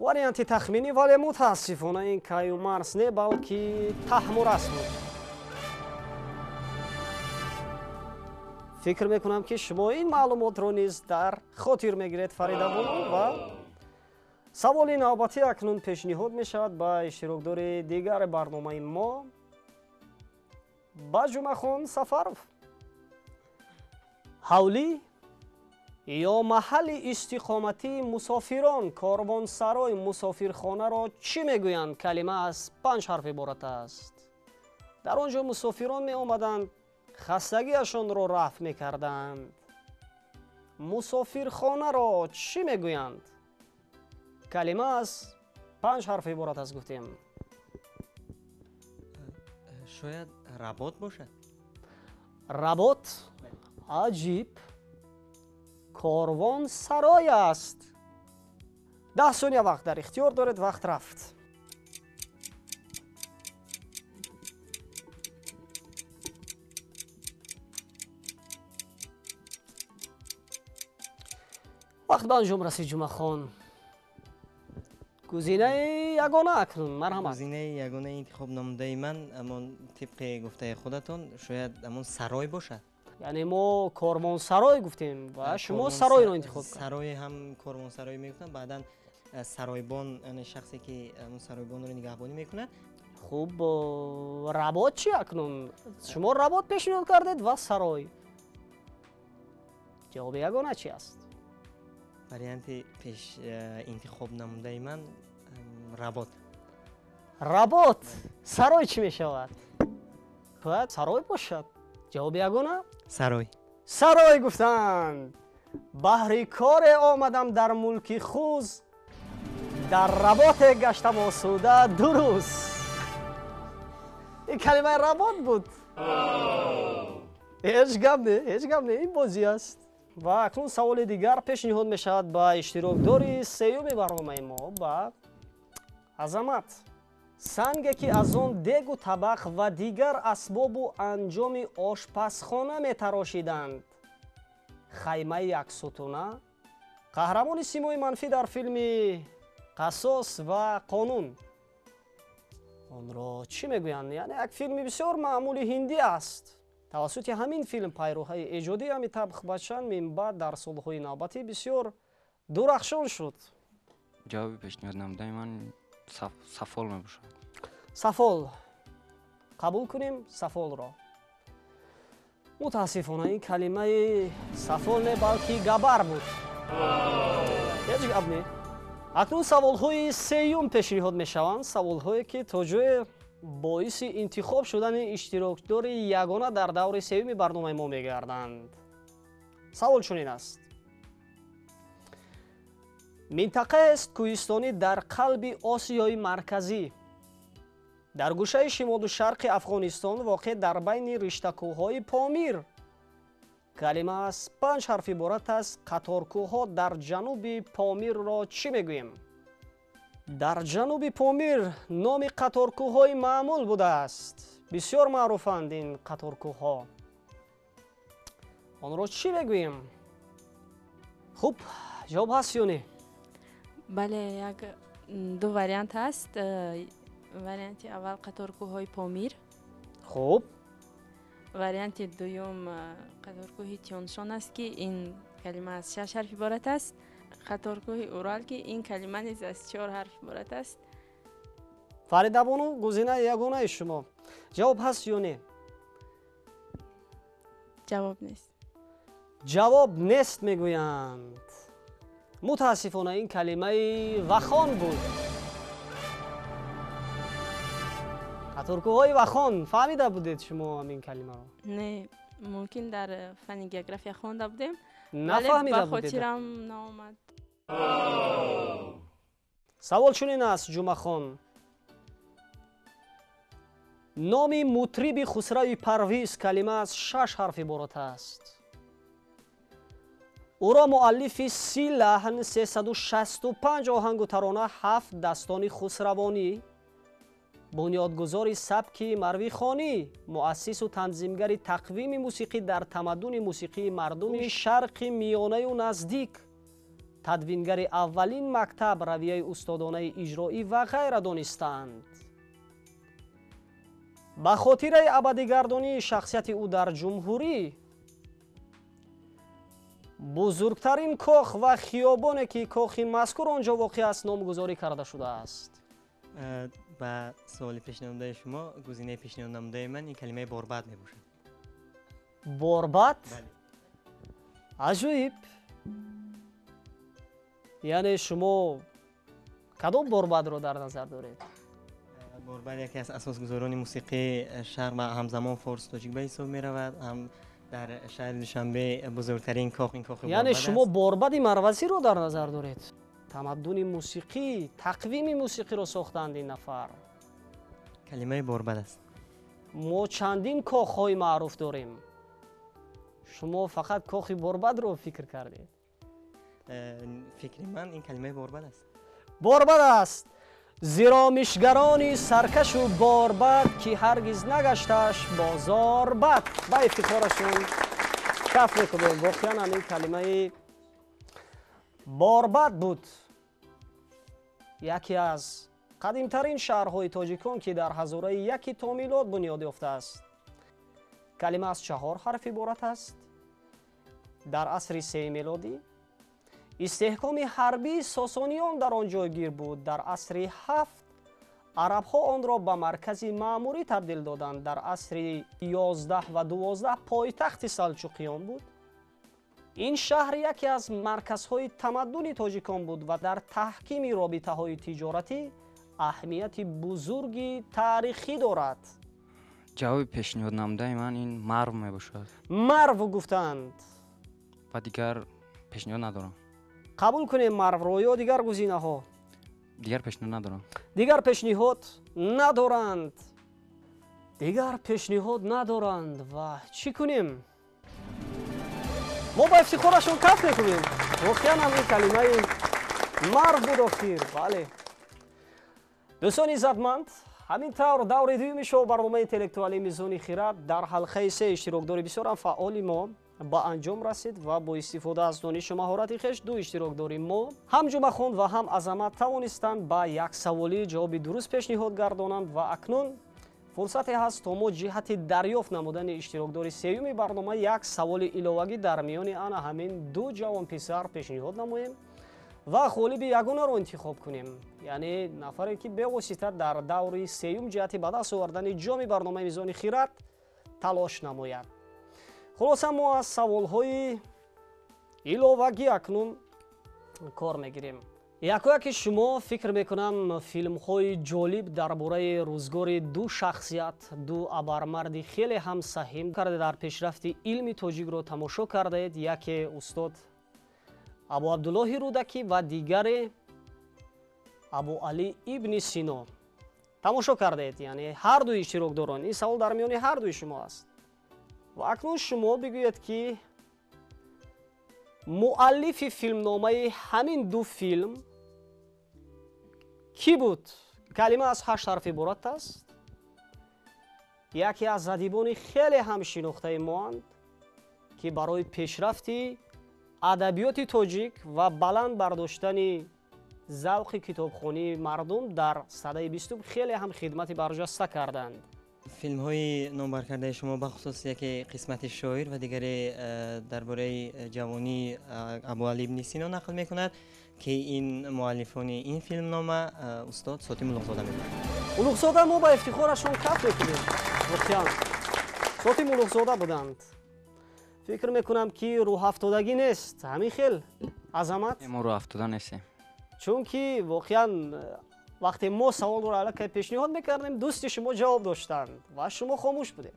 Варианти тахминӣ, вале мутаассифона ин Каюмарс не, балки Таҳмурас буд. Фикр мекунам ки шумо ин маълумотро низ дар хотир мегиред, Фаридабону. Ва саволи навбатӣ акнун пешниҳод мешавад ба иштирокдори дигари барномаи мо, ба Ҷумъахон Сафаров. Ҳавлӣ ё маҳалли истиқоматии мусофирон, корвонсарой, мусофирхонаро чӣ мегӯянд? Калима аз 5 ҳарф иборат аст. Дар он ҷо мусофирон меомаданд, хастагиашонро рафъ мекарданд. Мусофирхонаро чӣ мегӯянд? Калима аз 5 ҳарф иборат аст, гуфтем. Шояд работ бошад? Работ? Аҷиб. Корвон сарой аст. 10 сония вақт дар ихтиёр доред, вақт рафт. Вақт ба анҷом расид, Ҷумъахон. Гузинаи ягона акнун, марҳамат. Гузинаи ягонаи интихоб намудаи ман ҳамон тибқи гуфтаи худатон шояд ҳамон сарой бошад. Яъне мо корвонсарой гуфтем ва шумо саройро интихоб кардед. Сарой ҳам корвонсарой мегуфтам, баъдан саройбон, яъне шахсе ки ҳамон саройбонро нигаҳбонӣ мекунад. Хуб, работ чи акнун? Шумо работ пешниҳод кардед ва сарой. Ҷавоби ягона чи аст? Варианти пеш интихоб намудаи ман работ. Работ. Сарой чӣ мешавад? Бояд сарой бошад. Ҷавоби ягона? Сарой. Сарой гуфтанд. Баҳри коре омадам дар мулки хуз, дар работе гаштам осуда ду рӯз. Ин калимаи работ буд. Ҳеҷ гап не, ҳеҷ гап не, ин бозӣ аст. Ва акнун саволи дигар пешниҳод мешавад ба иштирокдори сеюми барномаи мо, ба Азамат. Санге ки аз он дегу табақ ва дигар асбобу анҷоми ошпазхона метарошиданд. Хаймаи яксутуна, қаҳрамони симои манфӣ дар филми Қассос ва қонун. Онро чӣ мегӯянд? Яъне як филми бисёр маъмули ҳиндӣ аст. Тавассути ҳамин филм пайруҳаи эҷодии Амитабх Баччан минбаъд дар солҳои навбатӣ бисёр дурахшон шуд. Ҷавоби пешниҳод намудаи ман сафол мебошад. Сафол. Қабул кунем сафолро. Мутаассифона ин калимаи сафол не, балки габар буд. Ҳеҷ гап не. Акнун саволҳои сеюм пешниҳод мешаванд, саволҳое ки то ҷое боиси интихоб шудани иштирокдори ягона дар даври сеюми барномаи мо мегарданд. Савол чунин аст. Минтақаест кӯҳистонӣ дар қалби Осиёи Марказӣ. Дар гӯшаи шимолу шарқи Афғонистон воқеъ дар байни риштакӯҳҳои Помир. Калима аз 5 ҳарф иборат аст. Қаторкӯҳҳо дар ҷануби Помирро чӣ мегӯем? Дар ҷануби Помир номи қаторкӯҳҳои маъмул будааст. Бисёр маъруфанд ин қаторкӯҳҳо. Онро чӣ мегӯем? Хуб, ҷавоб ҳаст ё не? Бале, як ду вариант ҳаст. Варианти аввал қаторкӯҳҳои Помир. Хуб. Варианти дуюм қаторкӯҳи Тёншон аст, ки ин калима аз 6 ҳарф иборат аст. Қаторкӯҳи Урал, ки ин калима низ аз 4 ҳарф иборат аст. Фаридабону, гузинаи ягонаи шумо. Ҷавоб ҳаст ё не? Ҷавоб нест. Ҷавоб нест мегӯянд. Мутаассифона ин калимаи вахон буд. Қаторкӯҳҳои вахон. Фаҳмида будед шумо ҳамин калимаро? Не, мумкин дар фанни география хонда будем. Нафаҳмида будед? Ба хотирам наомад. Савол чунин аст, Ҷумъахон. Номи мутриби Хусрави Парвиз калима аз 6 ҳарф иборат аст. Ӯро муаллифи 30 лаҳн, 365 оҳангу тарона, 7 дастони хусравонӣ, бунёдгузори сабки марвихонӣ, муассису танзимгари тақвими мусиқӣ дар тамаддуни мусиқии мардуми шарқи миёнаю наздик, тадвингари аввалин мактаб, равияи устодонаи иҷроӣ ва ғайра донистанд. Ба хотираи абадигардонии шахсияти ӯ дар ҷумҳурӣ бузургтарин кох ва хиёбоне ки кохи мазкур он ҷо воқеъ аст номгузорӣ карда шудааст. Ба суоли пешниҳоднамудаи шумо гузинаи пешниҳоднамудаи ман ин калимаи борбад мебошад. Борбад? Аҷоиб. Яъне шумо кадом борбадро дар назар доред? Борбад яке аз асосгузорони мусиқии шарқ ва ҳамзамон форс тоҷик ба ҳисоб меравад, ҳам дар шаҳри Душанбе бузургтарин кох ин кохи борбад аст. Яъне шумо борбади марвазиро дар назар доред? Тамаддуни мусиқӣ, тақвими мусиқиро сохтанд ин нафар. Калимаи борбад аст. Мо чандин кохҳои маъруф дорем. Шумо фақат кохи борбадро фикр кардед. Фикри ман ин калимаи борбад аст. Борбад аст. Зиромишгарони саркашу борбад, ки ҳаргиз нагашташ бозор бад. Ба ифтихорашон каф мекунем. Воқеан ҳамин калимаи борбад буд. Яке аз қадимтарин шаҳрҳои тоҷикон, ки дар ҳазораи яки то милод бунёд ёфтааст. Калима аз 4 ҳарф иборат аст. Дар асри 3 мелодӣ истеҳкоми ҳарбии сосониён дар он ҷойгир буд. Дар асри 7 арабҳо онро ба маркази маъмурӣ табдил доданд. Дар асри 11 ва 12 пойтахти салҷуқиён буд. Ин шаҳр яке аз марказҳои тамаддуни тоҷикон буд ва дар таҳкими робитаҳои тиҷоратӣ аҳамияти бузурги таърихӣ дорад. Ҷавоби пешниҳоднамудаи ман ин Марв мебошад. Марв гуфтанд. Ва дигар пешниҳод надорам. Қабул кунем Марвро ё дигар гузинаҳо? Дигар пешниҳод надорам. Дигар пешниҳод надоранд. Дигар пешниҳод надоранд ва чӣ кунем? Мо ба ифтихорашон каф мекунем. Воқеан ҳам ин калимаи Марв буд охир. Бале. Дӯстони иззатманд, ҳамин тавр даври дуюми шоу барномаи интеллектуалии Мизони Хирад дар ҳалқаи 3 иштирокдори бисёрам фаъоли мо ба анҷом расид ва бо истифода аз донишу маҳорати хеш ду иштирокдори мо ҳам Ҷумъахон ва ҳам Азамат тавонистанд ба як саволӣ ҷавоби дуруст пешниҳод гардонанд ва акнун фурсате ҳаст то мо ҷиҳати дарёфт намудани иштирокдори сеюми барнома як саволи иловагӣ дар миёни ана ҳамин ду ҷавонписар пешниҳод намоем ва ғолиби ягонаро интихоб кунем, яъне нафаре ки бевосита дар даври сеюм ҷиҳати ба даст овардани ҷоми барномаи Мизони Хирад талош намояд. Хулоса, мо аз саволҳои иловагӣ акнун кор мегирем. Якояки шумо фикр мекунам филмҳои ҷолиб дар бораи рӯзгори ду шахсият, ду абармарди хеле ҳам саҳим карда дар пешрафти илми тоҷикро тамошо кардаед. Яке устод Абу Абдуллоҳи Рӯдакӣ ва дигаре Абу Али ибни Сино тамошо кардаед. Яъне ҳар дуи иштирокдорон. Ин савол дар миёни ҳар дуи шумо аст. Ва акнун шумо бигӯед, ки муаллифи филмномаи ҳамин ду филм кӣ буд? Калима аз 8 ҳарф иборат аст. Яке аз адибони хеле ҳам шинохтаи моанд, ки барои пешрафти адабиёти тоҷик ва баланд бардоштани завқи китобхонии мардум дар садаи бистум хеле ҳам хидмати барҷаста карданд. Филмҳои номбаркардаи шумо бахусус яке қисмати шоир ва дигаре дар бораи ҷавонии Абуали ибни Сино нақл мекунад, ки ин муаллифони ин филмнома устод Сотим Улуғзода мебошад. Улуғзода, мо ба ифтихорашон каф мекунем. Воқеан Сотим Улуғзода буданд. Фикр мекунам, ки рӯҳафтодагӣ нест. Ҳамин хел, Азамат? Мо рӯҳафтода нестем. Чунки воқеан вақте мо саволро аллакай пешниҳод мекардем, дӯсти шумо ҷавоб доштанд ва шумо хомӯш будед.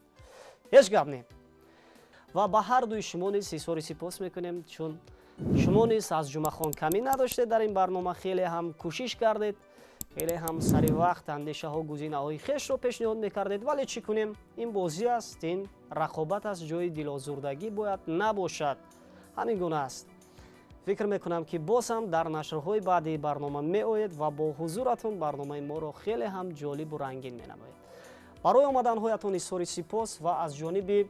Ҳеҷ гап не. Ва ба ҳар дуи шумо низ изҳори сипос мекунем, чун шумо низ аз Ҷумъахон камӣ надоштед дар ин барнома, хеле ҳам кӯшиш кардед, хеле ҳам сари вақт андешаҳо, гузинаҳои хешро пешниҳод мекардед. Вале чӣ кунем? Ин бозӣ аст, ин рақобат аст, ҷои дилозурдагӣ бояд набошад. Ҳамин гуна аст. Фикр мекунам, ки боз ҳам дар нашрҳои баъдии барнома меоед ва бо ҳузуратон барномаи моро хеле ҳам ҷолибу рангин менамоед. Барои омаданҳоятон изҳори сипос ва аз ҷониби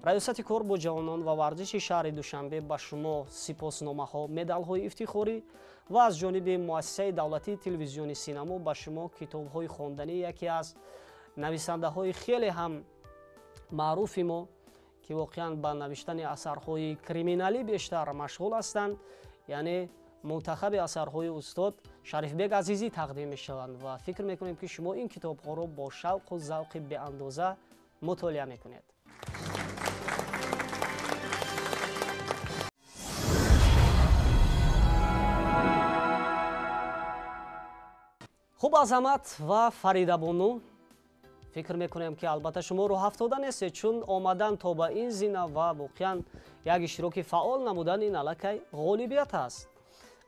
раёсати кор бо ҷавонон ва варзиши шаҳри Душанбе ба шумо сипосномаҳо, медалҳои ифтихорӣ ва аз ҷониби муассисаи давлатии телевизиони синамо ба шумо китобҳои хонданӣ яке аз нависандаҳои хеле ҳам маъруфи мо, ки воқеан ба навиштани асарҳои криминалӣ бештар машғул ҳастанд, яъне мунтахаби асарҳои устод Шарифбек Азизӣ тақдим мешаванд ва фикр мекунем, ки шумо ин китобҳоро бо шавқу завқи беандоза мутолиа мекунед. Хуб, Азамат ва Фаридабону, фикр мекунем, ки албатта шумо рӯҳафтода нестед, чун омадан то ба ин зина ва воқеан як иштироки фаъол намудан ин аллакай ғолибият аст.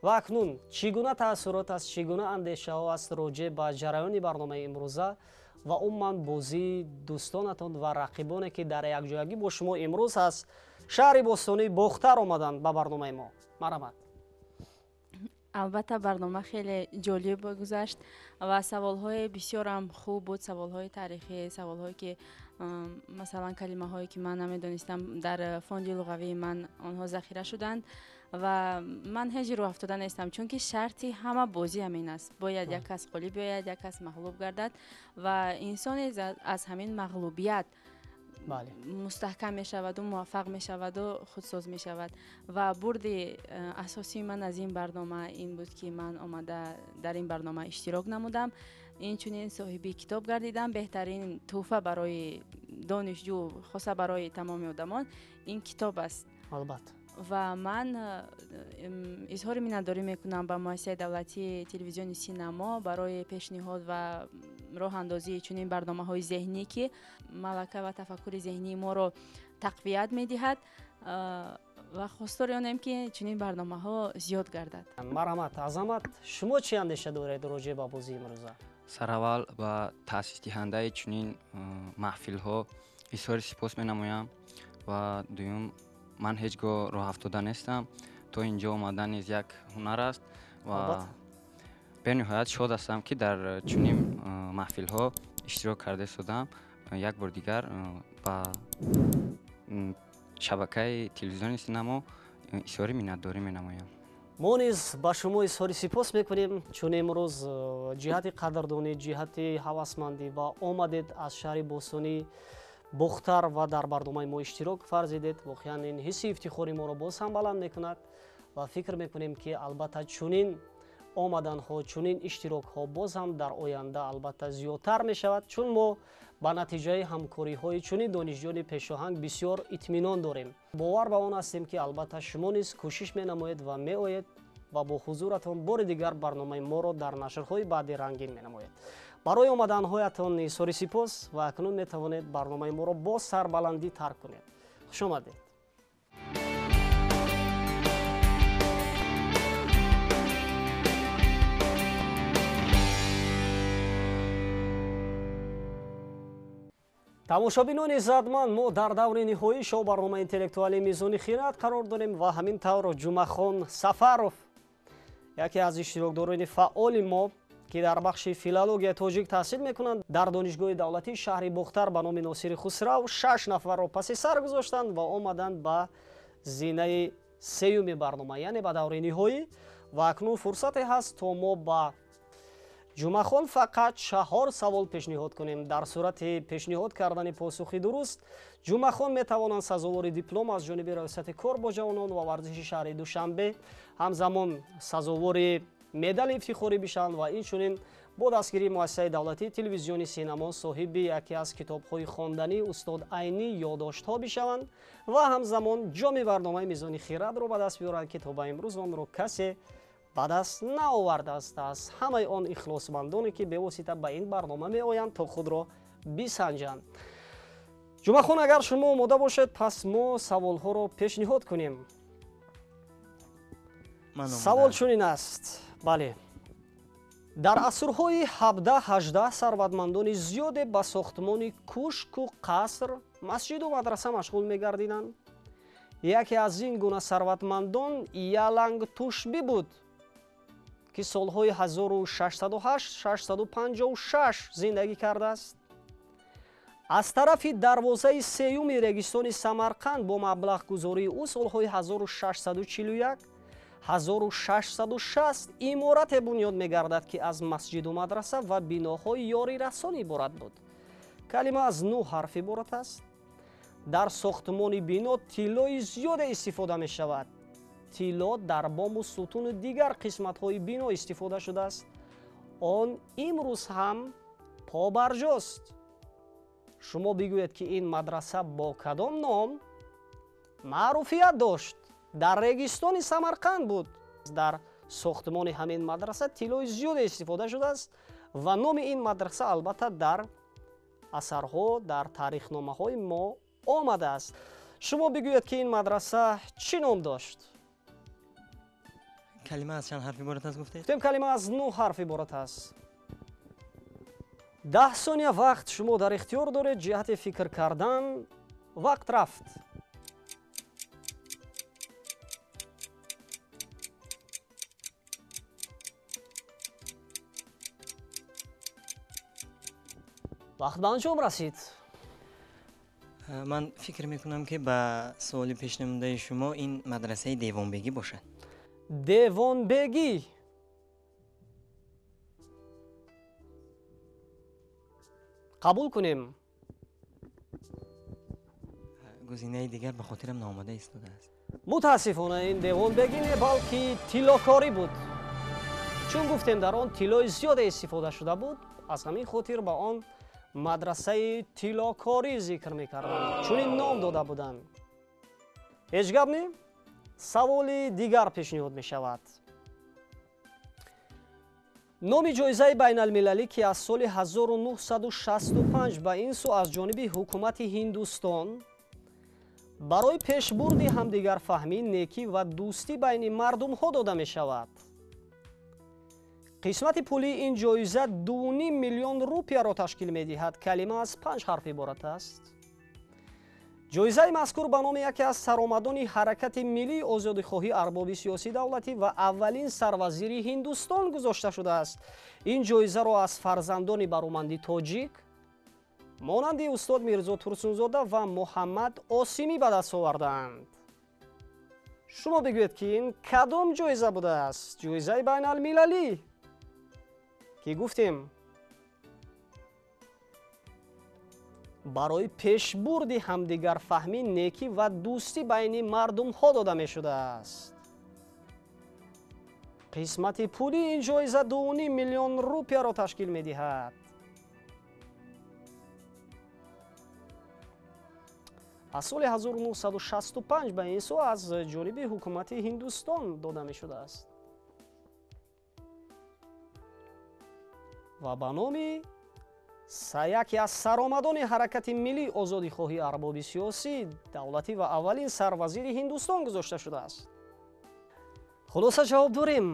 Ва акнун чӣ гуна таассурот аст, чӣ гуна андешаҳо аст роҷеъ ба ҷараёни барномаи имрӯза ва умуман бозии дӯстонатон ва рақибоне, ки дар якҷоягӣ бо шумо имрӯз аз шаҳри бостонии Бохтар омаданд ба барномаи мо? Марҳамат. Албатта, барнома хеле ҷолиб гузашт ва саволҳои бисёрам хуб буд, саволҳои таърихӣ, саволҳое ки масалан калимаҳое ки ман намедонистам, дар фонди луғавии ман онҳо захира шуданд ва ман ҳеҷ рӯҳафтода нестам, чунки шарти ҳама бозӣ ҳамин аст. Бояд як кас ғолиб биёяд, як кас мағлуб гардад ва инсоне аз ҳамин мағлубият мустаҳкам мешаваду муваффақ мешаваду худсоз мешавад. Ва бурди асосии ман аз ин барнома ин буд, ки ман омада дар ин барнома иштирок намудам, инчунин соҳиби китоб гардидам. Беҳтарин тӯҳфа барои донишҷӯ, хоса барои тамоми одамон, ин китоб аст. Албатта. Ва ман изҳори миннатдорӣ мекунам ба муассисаи давлатии телевизиони Синамо барои пешниҳод ва роҳандозии чунин барномаҳои зеҳнӣ, ки малака ва тафаккури зеҳнии моро тақвият медиҳад, ва хостори онем, ки чунин барномаҳо зиёд гардад. Марҳамат, Азамат, шумо чӣ андеша доред роҷеъ ба бозии имрӯза? Сараввал ба таъсисдиҳандаи чунин маҳфилҳо изҳори сипос менамоям ва дуюм, ман ҳеҷ гоҳ роҳафтода нестам. То инҷо омадан низ як ҳунар аст ва бениҳоят шод ҳастам, ки дар чунин маҳфилҳо иштирок карда истодам. Як бор дигар ба шабакаи телевизиони Синамо изҳори миннатдорӣ менамоям. Мо низ ба шумо изҳори сипос мекунем, чун имрӯз ҷиҳати қадрдонӣ, ҷиҳати ҳавасмандӣ ва омадед аз шаҳри бостонӣ Бохтар ва дар барномаи мо иштирок варзидед. Воқеан, ин ҳисси ифтихори моро боз ҳам баланд мекунад ва фикр мекунем, ки албатта чунин омаданҳо, чунин иштирокҳо боз ҳам дар оянда албатта зиёдтар мешавад, чун мо ба натиҷаи ҳамкориҳои чунин донишҷӯёни пешоҳанг бисёр итминон дорем. Бовар ба он ҳастем, ки албатта шумо низ кӯшиш менамоед ва меоед ва бо ҳузуратон бори дигар барномаи моро дар нашрҳои баъдӣ рангин менамоед. Барои омаданҳоятон изҳори сипос ва акнун метавонед барномаи моро бо сарбаландӣ тарк кунед. Хуш омадед. Тамошобинони иззатманд, мо дар даври ниҳоии шоу барномаи интеллектуалии Мизони хирад қарор дорем ва ҳамин тавр Ҷумъахон Сафаров, яке аз иштирокдорони фаъоли мо, ки дар бахши филологияи тоҷик таҳсил мекунанд дар Донишгоҳи давлатии шаҳри Бохтар ба номи Носири Хусрав, шаш нафарро паси сар гузоштанд ва омаданд ба зинаи сеюми барнома, яъне ба даври ниҳоӣ. Ва акнун фурсате ҳаст, то мо ба Ҷумъахон фақат чаҳор савол пешниҳод кунем. Дар сурати пешниҳод кардани посухи дуруст, Ҷумъахон метавонанд сазовори диплом аз ҷониби Раёсати кор бо ҷавонон ва варзиши шаҳри Душанбе, ҳамзамон сазовори медали ифтихорӣ бишаванд ва инчунин бо дастгирии муассисаи давлатии телевизиони Синамо соҳиби яке аз китобҳои хондании устод Айнӣ, Ёдоштҳо, бишаванд ва ҳамзамон ҷоми барномаи Мизони хирадро ба даст биёранд, ки то ба имрӯз онро касе ба даст наовардааст аз ҳамаи он ихлосмандоне, ки бевосита ба ин барнома меоянд, то худро бисанҷанд. Ҷумъахон, агар шумо омода бошед, пас мо саволҳоро пешниҳод кунем. Савол чунин аст. Бале, дар асрҳои 17-18 сарватмандони зиёде ба сохтмони кӯшку қаср, масҷиду мадраса машғул мегардиданд. Яке аз ин гуна сарватмандон Ялангтушбӣ буд, ки солҳои 1608-656 зиндагӣ кардааст. Аз тарафи дарвозаи сеюми регистони Самарқанд бо маблағгузории ӯ солҳои 1641 1660 иморате бунёд мегардад, ки аз масҷиду мадраса ва биноҳои ёрирасон иборат буд. Калима аз нӯ ҳарф иборат аст. Дар сохтмони бино тиллои зиёде истифода мешавад. Тилло дар бому сутуну дигар қисматҳои бино истифода шудааст. Он имрӯз ҳам побарҷост. Шумо бигӯед, ки ин мадраса бо кадом ном маъруфият дошт? Дар регистони Самарқанд буд. Дар сохтмони ҳамин мадраса тиллои зиёде истифода шудааст ва номи ин мадраса албатта дар асарҳо, дар таърихномаҳои мо омадааст. Шумо бигӯед, ки ин мадраса чӣ ном дошт? Калима аз чанд ҳарф иборат аст, гуфтед? Гуфтем, калима аз нӯ ҳарф иборат аст. 10 сония вақт шумо дар ихтиёр доред ҷиҳати фикр кардан. Вақт рафт. Вақт ба анҷом расид. Ман фикр мекунам, ки ба суоли пешнамудаи шумо ин мадрасаи Девонбегӣ бошад. Девонбегӣ. Қабул кунем. Гузинаи дигар ба хотирам наомада истодааст. Мутаассифона, ин Девонбегӣ не, балки тиллокорӣ буд. Чун гуфтем, дар он тиллои зиёде истифода шуда буд, аз ҳамин хотир ба он мадрасаи тиллокорӣ зикр мекарданд, чунин ном дода буданд. Ҳеҷ гап не, саволи дигар пешниҳод мешавад. Номи ҷоизаи байналмилалӣ, ки аз соли 1965 ба ин сӯ аз ҷониби ҳукумати Ҳиндустон барои пешбурди ҳамдигарфаҳмӣ, некӣ ва дӯстӣ байни мардумҳо дода мешавад. Қисмати пулии ин ҷоиза 2,5 миллион рупияро ташкил медиҳад. Калима аз панҷ ҳарф иборат аст. Ҷоизаи мазкур ба номи яке аз саромадони ҳаракати миллии озодихоҳӣ, арбоби сиёсӣ, давлатӣ ва аввалин сарвазири Ҳиндустон гузошта шудааст. Ин ҷоизаро аз фарзандони бароманди тоҷик монанди устод Мирзо Турсунзода ва Муҳаммад Осимӣ ба даст овардаанд. Шумо бигӯед, ки ин кадом ҷоиза будааст? Ҷоизаи байналмилалӣ, ки гуфтем, барои пешбурди ҳамдигарфаҳмӣ, некӣ ва дӯстӣ байни мардумҳо дода мешудааст. Қисмати пулии ин ҷоиза 2,5 миллион рупияро ташкил медиҳад. Аз соли 1965 ба ин сӯ аз ҷониби ҳукумати Ҳиндустон дода мешудааст ва ба номи яке аз саромадони ҳаракати миллии озодихоҳии, арбоби сиёсӣ, давлатӣ ва аввалин сарвазири Ҳиндустон гузошта шудааст. Хулоса, ҷавоб дорем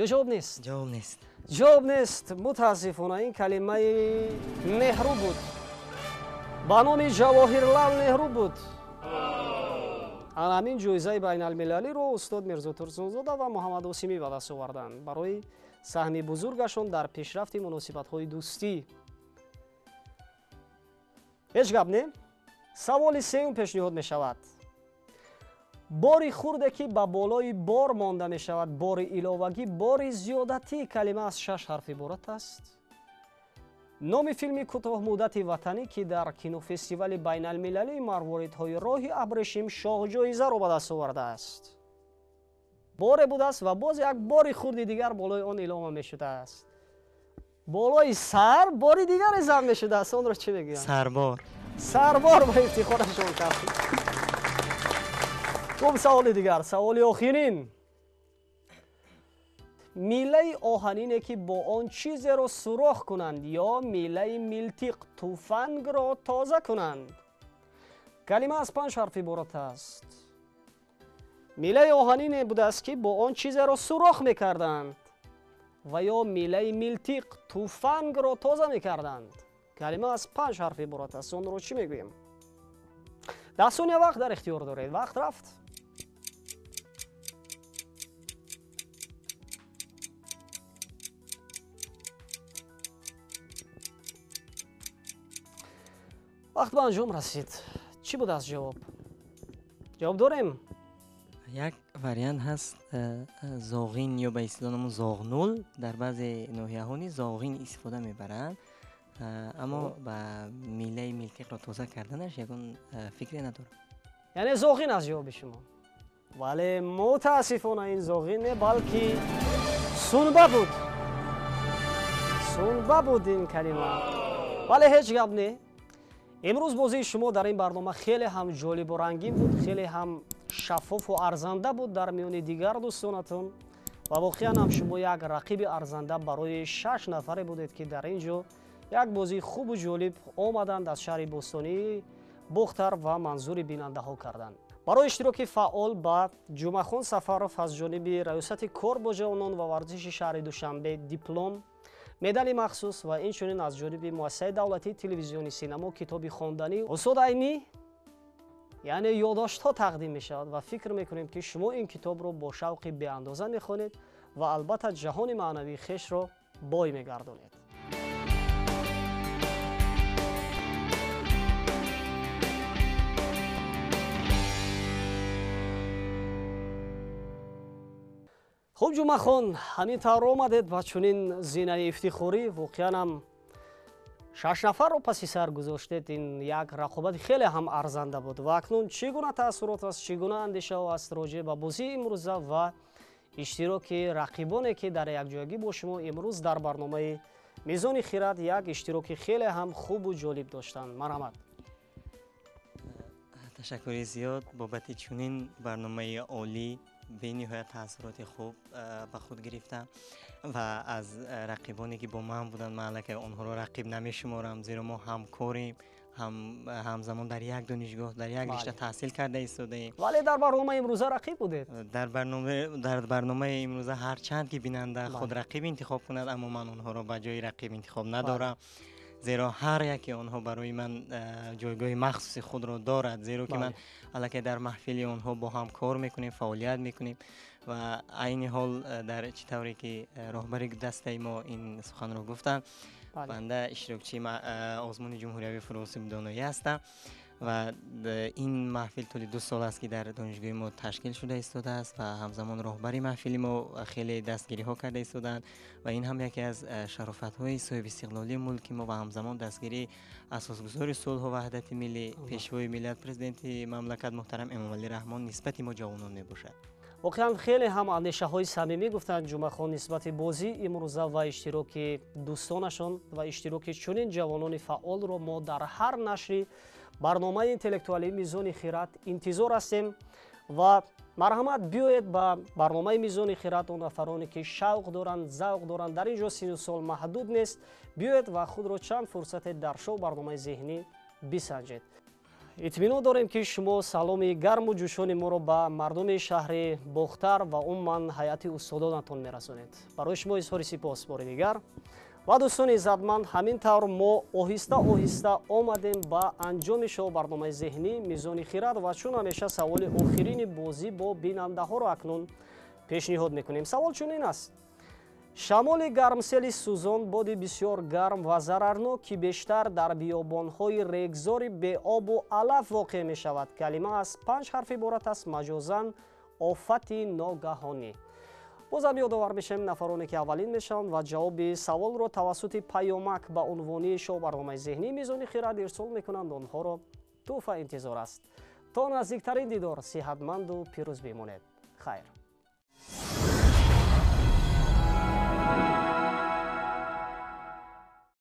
ё ҷавоб нест? Ҷавоб нест. Ҷавоб нест. Мутаассифона, ин калимаи Неҳру буд, ба номи Ҷавоҳирлал Неҳру буд. Ана ҳамин ҷоизаи байналмилалиро устод Мирзо Турсунзода ва Муҳаммад Осимӣ ба даст оварданд барои саҳми бузургашон дар пешрафти муносибатҳои дӯстӣ. Ҳеҷ гап не, саволи сеюм пешниҳод мешавад. Бори хурде, ки ба болои бор монда мешавад, бори иловагӣ, бори зиёдатӣ. Калима аз шаш ҳарф иборат аст. Номи филми кӯтоҳмуддати ватанӣ, ки дар кинофестивали байналмилалии марворидҳои роҳи абрешим шоҳҷоизаро ба даст овардааст. Боре будааст ва боз як бори хурди дигар болои он илова мешудааст, болои сар бори дигаре зам мешудааст. Онро чӣ мегӯянд? Сарбор. Сарбор. Ба ифтихорашон кард. Хуб, саволи дигар, саволи охирин. Милаи оҳанине, ки бо он чизеро сурох кунанд, ё милаи милтиқ, туфангро тоза кунанд. Калима аз панҷ ҳарф иборат аст. Милаи оҳанине будааст, ки бо он чизеро сурох мекарданд, ва ё милаи милтиқ, туфангро тоза мекарданд. Калима аз панҷ ҳарф иборат аст. Онро чӣ мегӯем? 10 сония вақт дар ихтиёр доред. Вақт рафт. Вақт ба анҷом расид. Чӣ будааст ҷавоб? Ҷавоб дорем? Як вариант ҳаст, зоғин ё ба истилоҳ зоғнул. Дар баъзе ноҳияҳо низ зоғин истифода мебаранд, аммо ба милаи милтиқро тоза карданаш ягон фикре надорам. Яъне зоғин аст ҷавоби шумо, вале мутаассифона ин зоғин не, балки сунба буд. Сунба буд ин калима. Вале ҳеҷ гап не. Имрӯз бозии шумо дар ин барнома хеле ҳам ҷолибу рангин буд, хеле ҳам шаффофу арзанда буд дар миёни дигар дӯстонатон, ва воқеан ҳам шумо як рақиби арзанда барои шаш нафаре будед, ки дар ин ҷо як бозии хубу ҷолиб омаданд аз шаҳри бостонии Бохтар ва манзури бинандаҳо карданд. Барои иштироки фаъол ба Ҷумъахон Сафаров аз ҷониби Раёсати кор бо ҷавонон ва варзиши шаҳри Душанбе диплом, медали махсус ва инчунин аз ҷониби муассисаи давлатии телевизиони Синамо китоби хонданӣ «Устод Айнӣ», яъне ёддоштҳо тақдим мешавад, ва фикр мекунем, ки шумо ин китобро бо шавқи беандоза мехонед ва албатта ҷаҳони маънавии хешро бой мегардонед. Хуб, Ҷумъахон, ҳамин тавр омадед ба чунин зинаи ифтихорӣ. Воқеан ҳам 6 нафарро паси сар гузоштед. Ин як рақобати хеле ҳам арзанда буд. Ва акнун чӣ гуна таассурот аст, чӣ гуна андешаҳо аст роҷеъ ба бозии имрӯза ва иштироки рақибоне, ки дар якҷоягӣ бо шумо имрӯз дар барномаи Мизони хирад як иштироки хеле ҳам хубу ҷолиб доштанд? Марҳамат. Ташаккури зиёд бобати чунин барномаи олӣ. Бениҳоят таассуроти хуб ба худ гирифтам ва аз рақибоне, ки бо ман буданд, ман аллакай онҳоро рақиб намешуморам, зеро мо ҳамкорем, ҳамзамон дар як донишгоҳ, дар як ришта таҳсил карда истодаем. Вале дар барномаи имрӯза рақиб будед. Дар барномаи имрӯза ҳарчанд ки бинанда худ рақиб интихоб кунад, аммо ман онҳоро ба ҷои рақиб интихоб надорам, зеро ҳар яке онҳо барои ман ҷойгоҳи махсуси худро дорад, зеро ки ман аллакай дар маҳфили онҳо бо ҳам кор мекунем, фаъолият мекунем. Ва айни ҳол, дар чӣ тавре ки роҳбари дастаи мо ин суханро гуфтанд, банда иштирокчии озмуни ҷумҳуриявии Фурӯғи доноӣ ҳастам ва ин маҳфил тӯли 2 сол аст, ки дар донишгоҳи мо ташкил шуда истодааст ва ҳамзамон роҳбари маҳфили мо хеле дастгириҳо карда истодаанд. Ва ин ҳам яке аз шарофатҳои соҳибистиқлолии мулки мо ва ҳамзамон дастгирии асосгузори сулҳу ваҳдати миллӣ, пешвои миллат, президенти мамлакат муҳтарам Эмомалӣ Раҳмон нисбати мо ҷавонон мебошад. Воқеан хеле ҳам андешаҳои самимӣ гуфтанд Ҷумъахон нисбати бозии имрӯза ва иштироки дӯстонашон. Ва иштироки чунин ҷавонони фаъолро мо дар ҳар нашри барномаи интеллектуалии Мизони хирад интизор ҳастем. Ва марҳамат, биёед ба барномаи Мизони хирад. Он нафароне, ки шавқ доранд, завқ доранд, дар ин ҷо сину сол маҳдуд нест. Биёед ва худро чанд фурсате дар шоу барномаи зеҳнӣ бисанҷед. Итминон дорем, ки шумо саломи гарму ҷӯшони моро ба мардуми шаҳри Бохтар ва умуман ҳайати устодонатон мерасонед. Барои шумо изҳори сипос бори дигар. Ва дӯстони иззатманд, ҳамин тавр мо оҳиста оҳиста омадем ба анҷоми шоу барномаи зеҳнӣ Мизони хирад. Ва чун ҳамеша саволи охирини бозӣ бо бинандаҳоро акнун пешниҳод мекунем. Савол чунин аст: шамоли гармсели сӯзон, боди бисёр гарм ва зарарнок, ки бештар дар биёбонҳои регзори беобу алаф воқеъ мешавад. Калима аз 5 ҳарф иборат аст, маҷозан офати ногаҳонӣ. Бозам ёдовар мешавем: нафароне, ки аввалин мешаванд ва ҷавоби саволро тавассути паёмак ба унвони шоу барномаи зеҳнӣ Мизони хирад ирсол мекунанд, онҳоро тӯҳфа интизор аст. То наздиктарин дидор сиҳатманду пирӯз бимонед. Хайр.